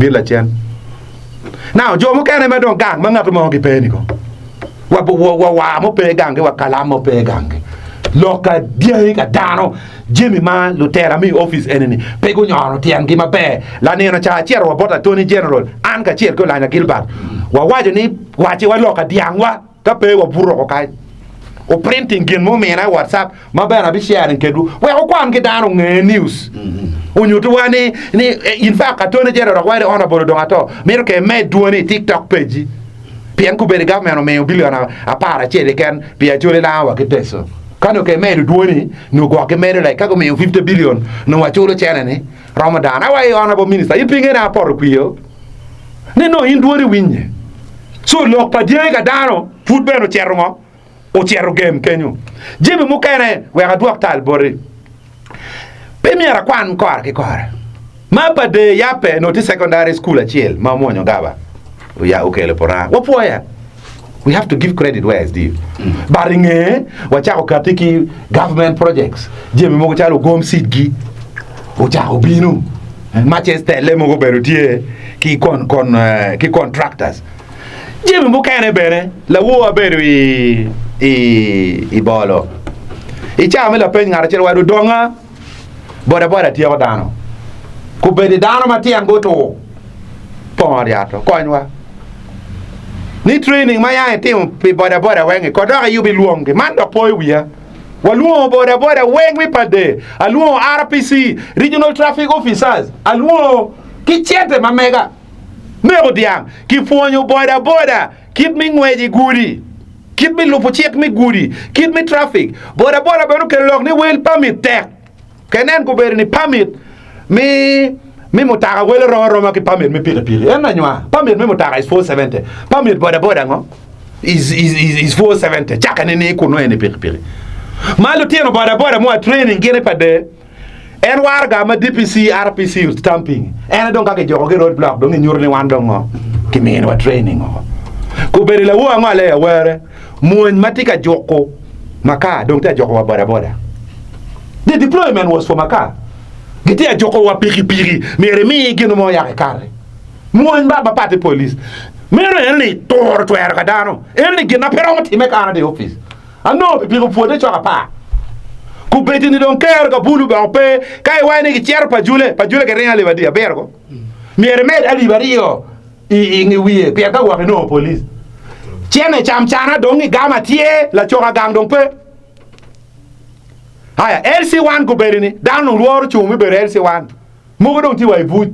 Obin lacen. Now, jo mukene ma dong gang ma ngat mo gipe ni ko. Wa wa war mo pe gangi, wa kalam mo pe gangi. Lok ka dyangi ka dano, jami ma lutela me i opic eni-ni pe gunyono tyengi maber. Lanino ca acito wa bot Attorney General, an kacel ki Olanya Gilbert, wawaco ni wacci wa lok ka dyangwa ka pe wabuto oko kany. Oprinting gin mo omina i WhatsApp ma bene abi sharing kedwu wek wukwan ki dano onge news. Onyutuwa ni, ni in fact Attorney General dok waco ni Honorable odong ato, mito ke imed dwoni i TikTok page-ji. Pien kobedo gavment omiyo bilion 11 keken pi Acholi Lango wa ki Teso. Ka nongo kimedo dwoni, nongo gwok gimedo like ka gumiyo 50 billion nongo waculo cene ni romo dano. Awa i honorable minister, in pe inge ni apoto kwiyo ni nongo in dwoni winye. So lok pa dyangi ka dano pud bene ocito ngo? Ocito gem kenyo. Jami mukene wek adwok tal boti. Pe myero akwan kore ki kore. Ma pa dee yabbe nongo tye secondary school acel ma omwonyo gaba oya okelo puranga. Wapwoya. We have to give credit where is due. But i nge wacako kati ki government projects. Jami mogo calo ogom seat-gi ocako bino. Matches telle mogo obedo tye ki con, con, eh, ki contractors. Jami mukene bene lawor abedo i, i, i bolo. I cawa me lapeny ngat acel owaco odonga bodaboda tyeko dano. Kubedi dano ma tyen gutur pongo ot yat-to konywa. Ni training ma yang itimo pi bodaboda weng-ngi ko dok iyub ilwonggi. Man dok poyo wiya. Walwongo bodaboda weng mi pade, alwongo RPC, Regional Traffic Officers, alwongo ki cente ma mega. Meko dyang, kipwonyo bodaboda kit me ngwec i gudi, kit me lubo cik me gudi, kit me traffic. Bodaboda bene okelo lok ni wel permit tek. Ka inen gubedo ni permit me me mutoka wele rom aroma ki permit me pikipiki. En anywa, permit me mutoka is 470, permit bodaboda ngo? Is, is, is, is 470. Cakke ni ni kunu eni pikipiki. Ma lutino bodaboda mua training gin i pa de. En waraga ma DPC, RPC stamping en aye dong ka kijuko ki road block dong ginyuto ni wan dong ngo kiminiwa training oko. Kobedo lawor ango ale awere mwony ma tye ka juko makar dong tye ka juko wa boda boda. The deployment was for makar. Gitye ka juko wa pikipiki myero imi gin mo yak ikati. Mwony ba mapat ki police. Meno en ni turo twero ka dano. En ni gin ma pe romo time ka an adhi i office. Anongo pikipiki opwodde cok apar. Kubedi ni dong kero ka bulu bene pe. Ka iwaco ni gicito Pajule, Pajule giringo alip adi? Abiro ko. Myero imed alip aryo i i wiye pien ka gwok inongo police. Cene camcana dong igamo atye, lacoka gang dong pe. Aya, LC1 kubedi ni dano dong lworo cung me bedo LC1. Mogo dong tye wa i buc.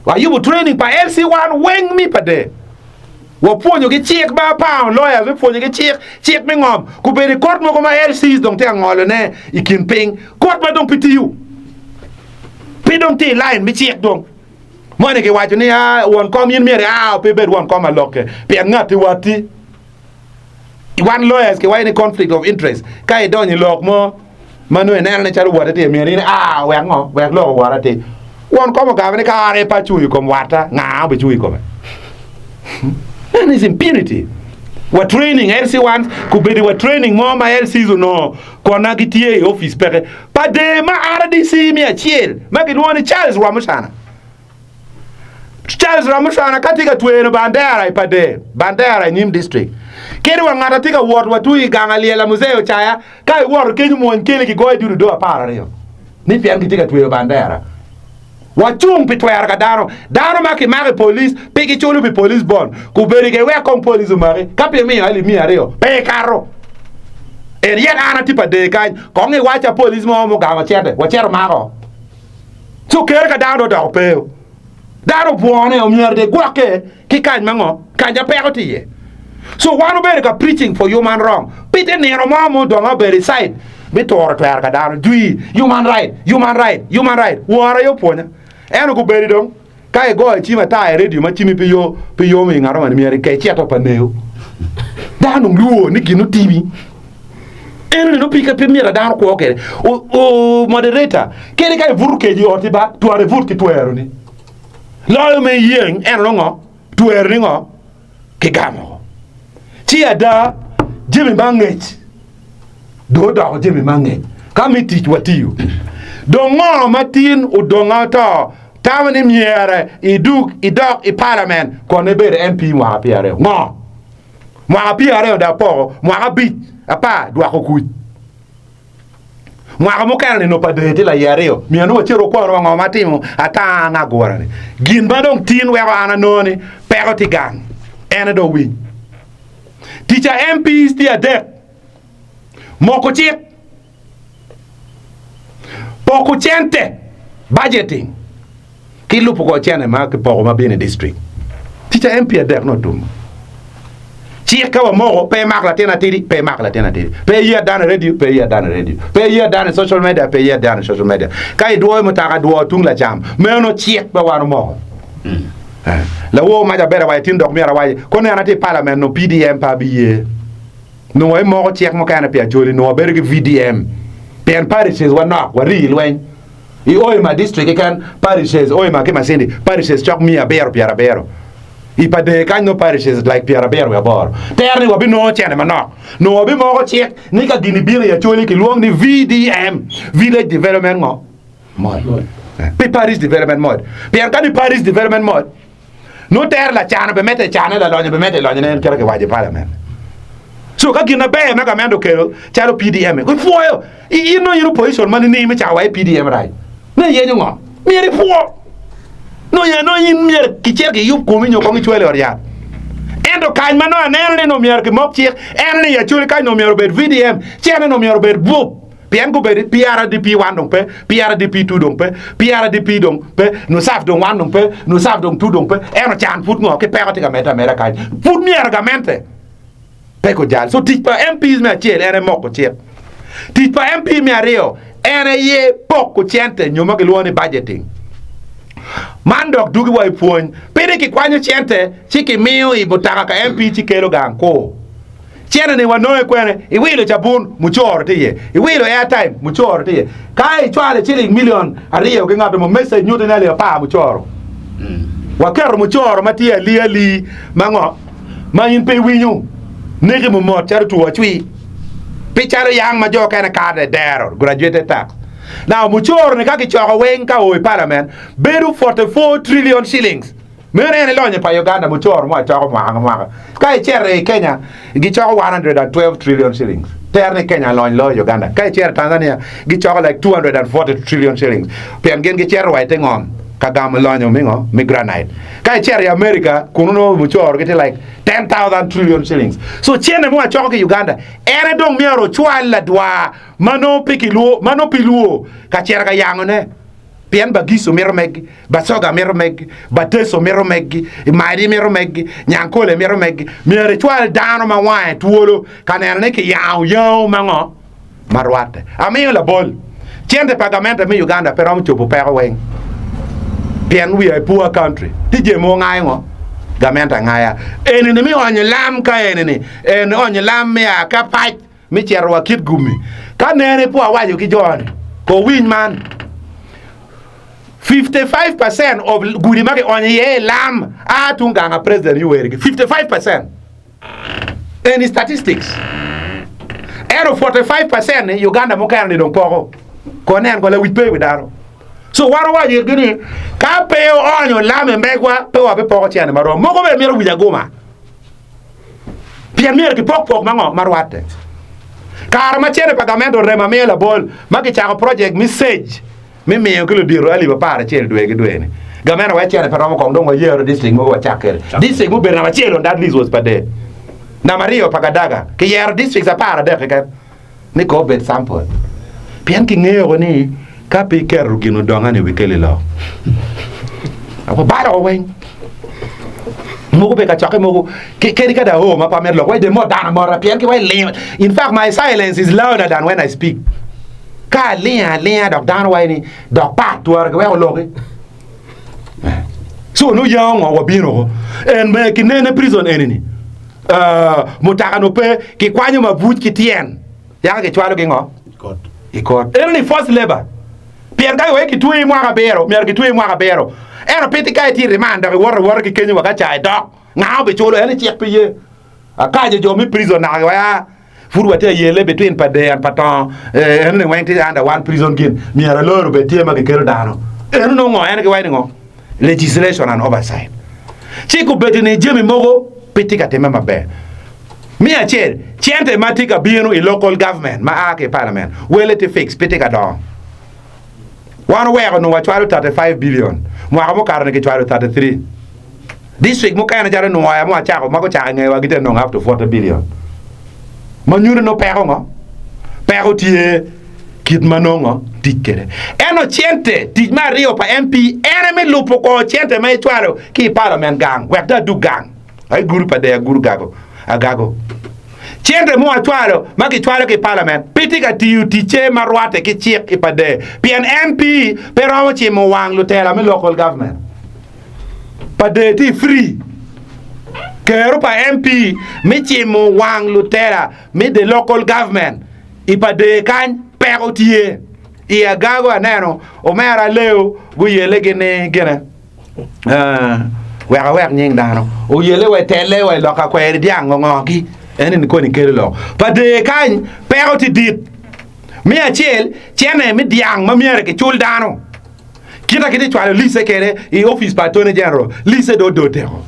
Wayubo training pa LC1 weng mi pa de. Wapwonyo gi cik ma apango lawyers me pwonyo gi cik, cik me ngom. Kubedo i kot mogo ma LCs dong tye ka ngolo ne i kin piny, kot ma dong pe tiyo. Pe dong tye i line me cik dong. Moni kiwaco ni a won kom in myero ia pe ibed won kom alokke pien ngatti watti. Wan lawyers kiwaco ni conflict of interest ka idonyo i lok mo ma nongo ineno ni calo wote tye myero in a wek ngo wek lok owot atir. Won kom ogamo ni ka an pe acung i kom watta nga obicung i kome? That is impunity. Wa training LC1 kubedi wa training mo ma LCs onongo kona gitye i office peke pa der ma RDC me acel ma gilwongo ni Charles Rwamucana. Charles Rwamucana ka tye ka twero bandera i pader, bandera i nyim district. Kadi wa ngat a tye ka wot wa tui i gang alyela Muzee Ocaya, ka iwoto kenyo mwony keli kigoyo dudu do 12 ni pien gitye ka tweyo bandera. Wacung pi twero ka dano. Dano ma kimako i police pe giculo pi police bond. Kubedi ke wek kong police omaki ka pe imiyo alip 200 pe ikato. En yet an atye pader kany kong iwacca police mo mugamo cente wacito mako. Ci okere ka dano dong odoko peo. Dano obwone omyero de gwokke ki kany ma ngo? Kany ma peko tye iye. So wan obedo ka preaching for human wrong. Pe te nino mo ma odongo obedo i side me turo twero ka dano. Jwi human right, human right, human right. Wora aye opwonya. Ento gubedi dong ka igoyo cim ata i radio ma cimi pe yo pe yomo i ngat moni myero ike icito pa neo. Dano dong lwor ni gin otimi. Eno ni nongo pe myero dano kwo kwede. O moderator, kadi ka ibuto kec i oti ba, twara ibut ki tweroni. Loyo me iyeng eno nongo ngo? Tweroni ngo? Kigamo. Ci ada, jami ma ngec dong odoko jami ma ngec. Ka me tic watiyo. Dong ngo ma tin odonga oto? Tamo ni myere idug idok i palament kon ibedo MP mwaka pyeraryo. Ngo? Mwaka pyeraryo dong apoko, mwaka abic, apar dwako kuc. Mwaka mukene ni nongo pa deyo tye laiye aryo, myero nongo wacit wakwano wa ngo ma atimo ata an agura ni. Gin ma dong tin weko an anongo ni peko tye gang, en aye dong winy. Tic a MPs tye adek, moko cik, Poko cente, budgeting, ki lubo kor cente ma kipoko ma bino i district. Tic a MP adek nongo otum. Cik ka wamoko, pe imak latin atidi, pe imak latin atidi. Pe iyet dano i radio, pe iyet dano i radio. Pe iyet dano i social media, pe iyet dano i social media. Ka idwoyo mutoka, dwo tung lacam. Meno cik ma wan omoko. Eh, lawor maca bedo awaco tin dok myero awaci, kono en atye i parliament nongo PDM pe abiye. Nongo waimoko cik mukene pi Acholi, nongo wabedo ki VDM pien parishes wa nok, warii i lweny. I Hoima district keken parishes, Hoima ki Masindi, parishes cok miya abiro pyerabiro. I Pader kany nongo parishes like pyerabiro wiye aboro. Tere ni wabinongo cene manok. Nongo wabimoko cik ni ka gini bino i Acholi kilwong ni VDM, Village Development ngo? Mod. Pi Parish Development Mod. Pien ka ni Parish Development Mod, Nongo tere lacan obimedde i cane, lalonyo obimedde i lonyone, en kite kiwaco i palament. So ka gin maber ma gamente okelo calo PDM, ipwoyo. In nongo in opposition ma nining me cako wa i PDM rac? Nongo iyenyo ngo? Myero ipwo. Nongo ya nongo in myero kicit kiyub komi nyo kong icwali i ot yat. Ento kany ma nongo aneno ni nongo myero kimok cik, en ni i Acholi kany nongo myero obed VDM, cene nongo myero obed bup. Pien gubedi PRDP one dong pe, PRDP two dong pe, PRDP dong pe, NUSAF dong one dong pe, NUSAF dong two dong pe, ento can pud ngo ki peko tye ka medde ameda kany. Pud myero gamente pe gujal. So tic pa MPs me acel en aye moko cik. Tic pa MP me aryo en aye poko cente nyo ma kilwongo ni budgeting. Man dok dugi wa i pwony. Pe ni kikwanyo cente ci kimiyo i mutoka ka MP ci kelo gang kur. Cene ni wanonge kwene? Iwilo cabun, mucoro tye iye. Iwilo airtime, mucoro tye iye. Ka icwalo ciling milion aryo ki ngat mo, message nyuto ni alip apar mucoro. Waketo mucoro ma tye alii alii ma ngo? Ma in pe iwinyo. Neki mumot calo two acwi. Pe calo yang ma jo okene kare dero, graduated tax. Now mucoro ni ka kicoko weng ka oo i parliament bedo 44 trillion shillings. Meno en aye lonyo pa Uganda mucoro ma wacoko mwaka ki mwaka. Ka icito i Kenya, gicoko 112 trillion shillings. Ter ni Kenya lony loyo Uganda. Ka icito i Tanzania, gicoko like 240 trillion shillings. Pien gin gicito wa i te ngom ka gamo lonyo me ngo? Me granite. Ka icito i America, kunu nongo mucoro gitye like 10,000 trillion shillings. So cente ma wacoko ki i Uganda, en aye dong myero ocwal ladwar ma nongo pe kilwo, ma nongo pe lwo ka cito ka yangone. Pien Bagico mito megi, Bacoga mito megi, Bateco mito megi, Madi mito megi, Nyankole mito megi. Myero icwal dano ma wange twolo ka neno ni kiyango yango ma ngo? Ma rwatte. Amiyo labol, cente pa gamente me Uganda pe romo cobo peko weng. Pien we are a poor country. Tye jami mogo ngayo ngo? Gamente angaya. Eni ni mi onyo lam ka eni ni, en onyo lam me a ka pac. me cito wa kit gumi. Ka nene pe wawaco ki jo-ni, ko winy man, 55 percent of gudi ma kionyo iye i lam a tung gang a President Yoweri gi, 55 percent. Eni statistics. Ento 45 percent ni Uganda mukene ni dong poko. Ko nen ko lawic pe i wi dano. So wan owaco itgi ni ka pe oonyo lam i megwa pe wabipoko cene marom. Mogo bene mito wic aguma. Pien myero kipok pok ma ngo? Ma rwatte. Kare ma cene pa gamente oremo amiyo labol ma kicako project me SAGE me miyo ki ludito alip 11 dwe ki dwe ni. Gamente wek cene pe romo kong dong wayero district mogo wacak kwede. District mubedo namba acel on that list was Pader. Namba aryo pa Kadaga. Kiyero districts 13 keken. Ni kor obed sample. Pien kingeyo ko ni ka pe iketo gin odonga ni wikeli lok. Wabalo ko weng. Mogo be kacokke mogo kadi ka da oo ma pe amito lok wai de mo dano amota pien ki wai lingo. In fact my silence is louder than when I speak. Ka alingo alinga dok dano wai ni dok pat twero ki weko oloki. So nongo yango ngo wabino ko. En me kinene prison eni ni. Mutoka nongo pe kikwanyo mabuc ki tyen yaka kicwalogi ngo? I kot. Eno ni forced labor. Pien ka iweko kitweyi mwaka abiro, myero kitweyi mwaka abiro. Ento pe ka itye i remand dok iwoto awota ki kenyo wa ka ca idok, nga obiculo? En ni cik pe ye. Akaco jo me prison naka giwaco aa pud watye ka yelle between pa deyan pa tongo eno ni weng tye under one prison gin myero aloro obed tye ma kikelo dano. Eno nongo ngo? En giwaco ni ngo? Legislation and oversight. Ci kobedo ni jami mogo pe tye ka timme maber. Me acel, cente ma tye ka bino i local government ma a ki i parliament wele tye fix pe tye ka dongo. Wan oweko onongo wacwalo 35 billion, mwaka mukato ni kicwalo 33. District mukene calo Nwoya ma wacako ma gucako i ngewa gitye ka nongo up to 40 billion. Ma nyuto ni nongo peko ngo? Peko tye kit ma nongo tic kwede. Ento cente, tic me aryo pa MP en aye me lubo kor cente ma icwalo ki i parliament gang wek dong adug gang. Ai guru pa deyo aguru gago agago. Cente mo acwalo ma kicwalo ki i palament pe tye ka tiyo ticce ma rwatte ki cik i pa deyo pien MP pe romo cimo wang lutela me local government. Pa deyo tye i free. Kero pa MP me cimo wang lutela me the local government i pa deyo kany peko tye. I agago aneno omera Leo guyelle gin gine. Wek awek nying dano oyelle wa itelle wa i loka kweri dyang ongogi eni ni koni kelo lok pa dee kany peko tye dit. Me acel cene me dyang ma myero kicul dano kita kitye cwalo lice kede i opic pa Attorney General lice dong odoteko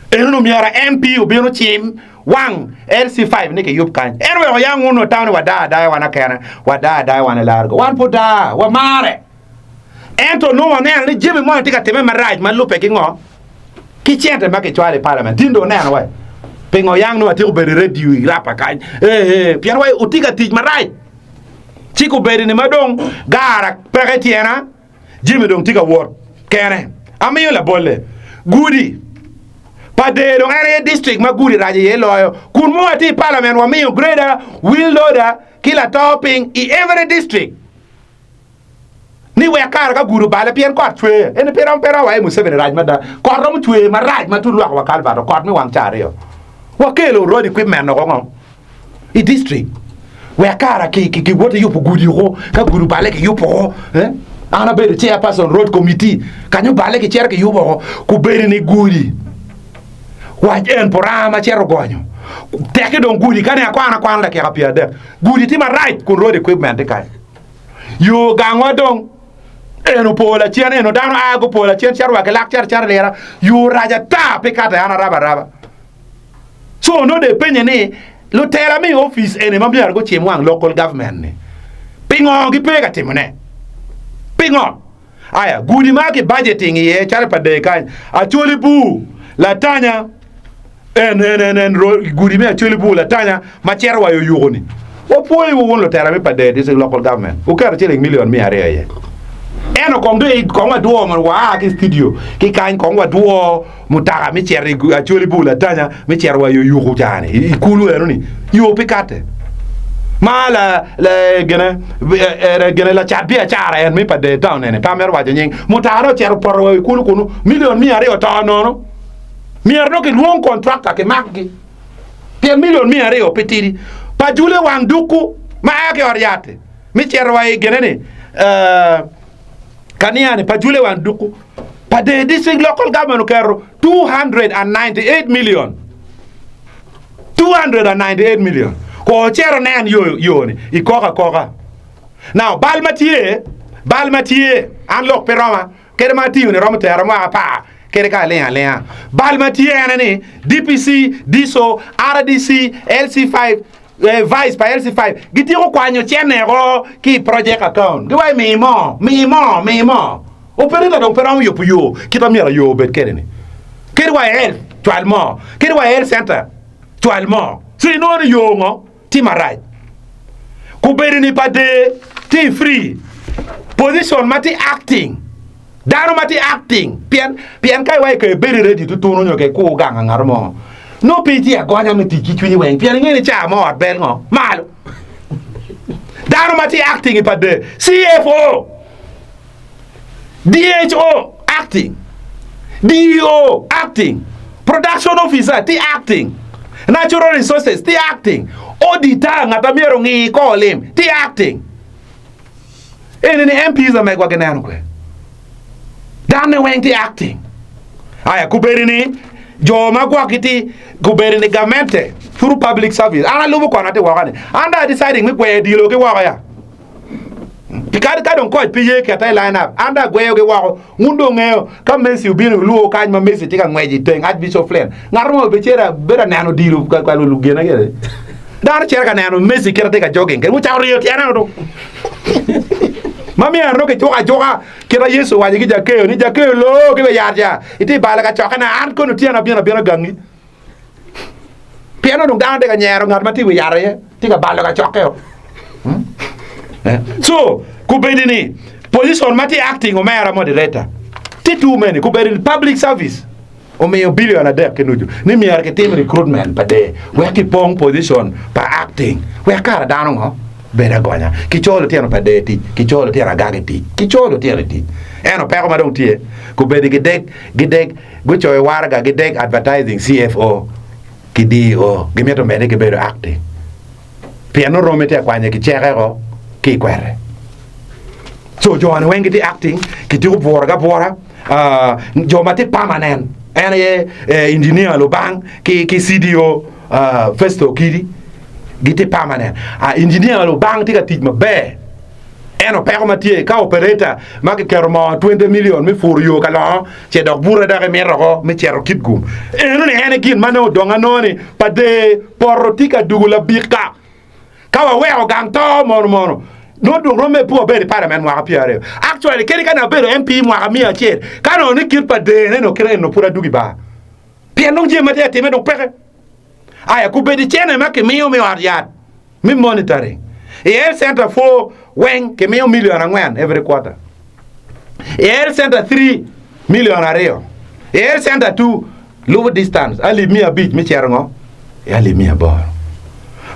eno myero MP obin ocim wang LC5 ni kiyub kany en oweko yang wun otamo ni wadaa adaya wan akene wadaa adaya wan i largo wan pud daa wamare. Ento nongo waneno ni jami moni tye ka timme marac ma lubbe ki ngo? Ki cente ma kicwalo i palament. Tin dong oneno wai. Pingo yang nongo atyeko bedo i radio i rapa kany? Ee, pien wai otye ka tic marac. Ci kobedo ni ma dong gara peke tyena, jami dong tye ka wot kene. Amiyo labolle, gudi pa der dong en aye district ma gudi rac iye loyo. Kun mo atye i palament wamiyo grader, wheel loader ki lato piny i every district. ni wek kare ka gudo obale pien kot cwer. Eni pe romo pe romo wa i Museveni rac mada. Kot romo cwer marac ma tut lwak wa kalbat kot me wang ca aryo. Wakelo road equipment oko ngo i district wek kara ki ki ki wot yubo gudi oko ka gudo obale ki yubo oko eh? An abedo chairperson road committee kanyo obale ki cito ki yubo oko kubedi ni gudi wac en puranga ma cito gonyo tekki dong gudi kani akwana akwana dakika pyadek gudi tye marac kun road equipment tye kany. Yo gangwa dong en opo lacen eno dano a gupo lacen cito wa ki lak cito cito lira yo rac ata pe kate an araba araba. So onongo dong ipenye ni lutela me i opic eni ma myero gucim wang local government ni pingo gipe ka timone? Pingo? Aya gudi ma ki budgeting iye calo pa dee kany Acholi bur latanya En en en en ro gudi me Acholi bur latanya ma cito wa i Oyuku ni. Wapwoyo wu wun lutela me Pader District Local Government wuketo ciling million 200 iye. Ento kong dong i kong wadwo mono waa ki i studio ki kany kong wadwo mutoka me cito i Acholi bur latanya me cito wa i Oyuku ca ni i kulu eno ni yo pe kate. Ma la la gine gine lacat biacara en me Pader town eni pe amito waco nying mutoka dong ocito opoto wa i kulu kunu million 200 oto nono. Myero dong kilwong kontrakta kimakgi pien milion 200 pe tidi. Pa jule wang duku ma a ki ot yat-ti me cito wa i gine ni kania ni pa jule wang duku pa the district local government oketo 298 million 298 million ko ocito nen yo yo ni i koko akoka. Now bal ma tye bal ma tye an lok pe roma Kede ma atiyo ni romo tera mwaka apar kede ka aling alinga. Bal ma tye ene ni DPC, DISO, RDC, LC5, eh, vice pa LC5 gityeko kwanyo cene oko ki i project account. Giwaco mi mo, mi mo, mi mo. Operator dong pe romo yubo yo kit ma myero yo obed kede ni. Kede wa i health cwal mo, kede wa i health center cwal mo. So inongo ni yo ngo tye marac. Kubedo ni pa dee tye i free position ma tye acting dano ma tye acting pien pien ka iwaco ka ibedo i radio tutunu nyo ka ikur gang ka ngat mo nongo pe itye agonya me tic ki cwinyi weng pien inge ni ca mo ot bel ngo malo dano ma tye acting i pa dee CFO DHO, acting, DEO, acting, Production Officer tye acting, Natural Resources tye acting, Auditor ngat ma myero ongi kor lim tye acting. Eni ni MPs ma megwa gineno kwe. Danne weng tye acting. Aya kubedi ni jo ma gwok gitye kubedi ni gamente through public service. An alubo kono atye woko ni. An dong a deciding me gweyo dilo ki woko ya. Pi kadi ka dong koc pe ye keta i line up, an dong agweyogi woko. Wun dong wungeyo, ka Messi obino wuluwo kany ma Messi tye ka ngwec i teng Archbishop Flynn, ngat mo obicito bedo ka neno odilo ka lugine kwede. Dano cito ka neno Messi kite tye ka jogging kwede, gucako ryeyo tyene dong. Ma myero nongo kijuko ajuka, kita Yecu owaco ki Jakeo ni, Jakeo loo ki wi yat ca, itye balo kacokkena, an kono otyeno abino abina gangi. Pien onongo dano tye ka nyero ngat ma tye i wi yat aye tye ka balo kacokke-o. Hmm? Eh. So, kubedi ni position ma tye acting omera moderator tye too many kubedi ni public service omiyo billion adek ki nucu ni myero kitim recruitment pa der wek kipong position pa acting wek kara dano ngo bed agonya kico lutino pa der tic kico lutino agagi tic kico lutino i tic ento peko ma dong tye kubedi gidek gidek Gucoyo waraga gideg advertising CFO ki DEO gimito mede ki bedo acting pien nongo romi tye ka kwanye ki ceke ko ki i kwete. So jo ni weng gitye acting kitiko bwurogi abwura uh, jo ma tye permanent en aye eh, engineer Lubang ki, ki CDO uh, Festo Okidi gitye permanent. Uh, engineer Lubang tye ka tic maber Ento peko ma tye, ka operator ma kiketo moo 20 milion me puro yo ka longo ce dok bute dok imito oko me cito Kitgum. Eno ni en aye gin ma nongo odong anongo ni pa dee poto tye ka dugo labika. Ka waweko gang to mono mono nongo dong romme pe wabedo i parliament mwaka pyeraryo. Actually kadi ka nongo abedo MP mwaka miya acel ka nongo ni kit pa dee ne nongo kite eno pud adugo i bar. Pien dong jami ma tye ka time dong peke. Aya kubedi cene ma kimiyo me ot yat me monitoring i health center 4 weng kimiyo milion angwen every quarter. I health center 3 milion aryo. I health center 2 lubo distance alip 500 me cito ngo i alip 800.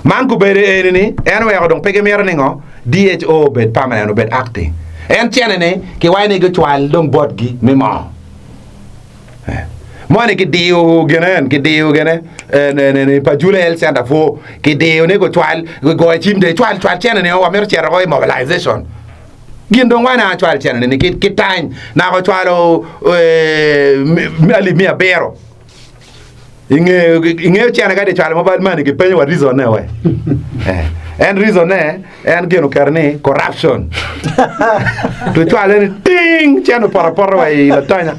Man kubedo eni ni en oweko dong pe gimito ni ngo DHO obed permanent obed acting. En cene ni kiwaco ni gucwal dong botgi me moo. Moni kidiyo gine en kidiyo gine en pa Jule Health Center pwo kidiyo ni gucwal gigoyo cim de cwal cwal cene ni wamito cito ko i mobilization gin dong wana cwal cene ni ki tany naka ocwalo alip 900 Ingeyo ingeyo cene ka icwalo mobile money gipenyo wa reason ne we. Eh, en reason ne en gin oketo ni corruption. To cwale ni ting cene opoto apota wa i latanya.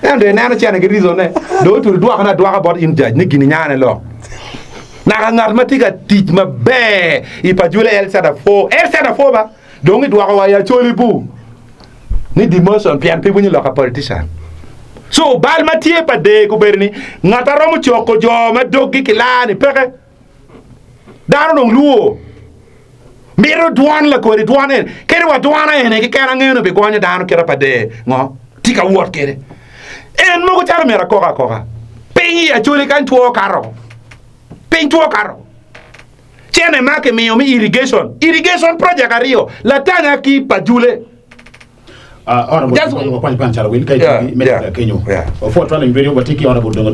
En do ineno cene ki reason ne do otudo dwoko ne adwoka bot in judge ni gin inyane lok. Naka ngat ma tye ka tic maber i Pajule El Sadafo, El Sadafo ba dong idwoko wa i Acholi bu. ni demotion pien pe winyo lok a politician. So bal ma tye pa dee gubedo ni ngat a romo coko jo ma doggi ki laa ni peke. Dano dong lwor. Mito dwon lakodi dwon eni. Kadi wa dwon eni keken angeyo ni bigonyo dano kite pa dee ngo tye ka wot kede. En mogo calo myero akoka akoka. Piny i Acholi kany two kato. Piny two kato. Cene ma kimiyo me irrigation, irrigation project aryo, Latanya ki Pajule. Uh, honorable, Just- wakwany pan calo wil ka Yeah, itugi me yeah, kenyo. yeah. Wapwod twal in radio watye ki honorable dongo.